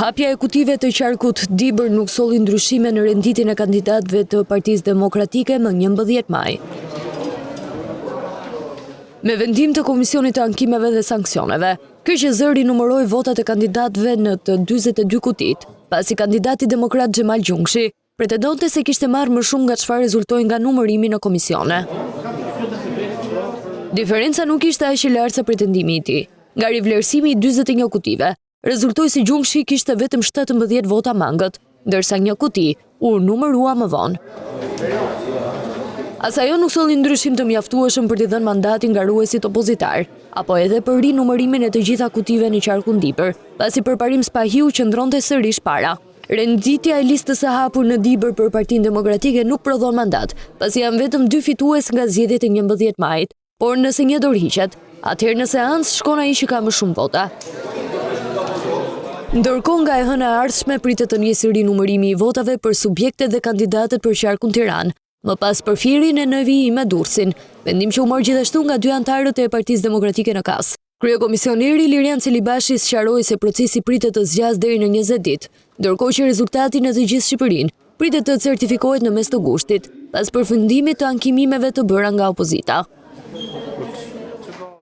Hapja e kutive të qarkut Dibër nuk solli ndryshime në renditjen e kandidatëve të Partisë Demokratike më 11 maj. Me vendim të Komisionit të Ankimeve dhe Sanksioneve, KQZ rinumëroi votat e kandidatëve në të 42 kutitë, pasi kandidati demokrat Xhemal Gjunkshi pretendonte se kishte marrë më shumë nga çfarë rezultoi nga numërimi në komisione. Diferenca nuk ishte aq e lartë sa pretendimi i tij. Nga rivlerësimi i 41 kutive, rezultoi se Gjunkshi kishte vetëm 17 vota mangët, ndërsa një kuti u numërua më vonë. As ajo nuk solli ndryshim të mjaftueshëm për t'i dhënë mandatin garuesit opozitar, apo edhe për rinumërimin e të gjitha kutive në qarkun Dibër, pasi Përparim Spahiu qëndronte sërish para. Renditja e listës së hapur në Dibër për Partinë Demokratike nuk prodhon mandat, pasi janë vetëm dy fitues nga zgjedhjet e 11 majit. Por nëse një dorëhiqet, atëherë në seancë shkon ai që ka më shumë vota. Ndërkohë nga e hëna e ardhshme pritet të nisë rinumërimi i votave për subjektet dhe kandidatët për qarkun Tiranë, më pas për Fierin e në vijim me Durrësin, vendim që u mor gjithashtu nga dy anëtarët e Partisë Demokratike në KAS. Kryekomisioneri Ilirian Celibashi sqaroi se procesi pritet të zgjasë deri në 20 ditë, ndërkohë që rezultati në të gjithë Shqipërinë pritet të certifikohet në mes të gushtit, pas përfundimit të ankimimeve të bëra nga opozita.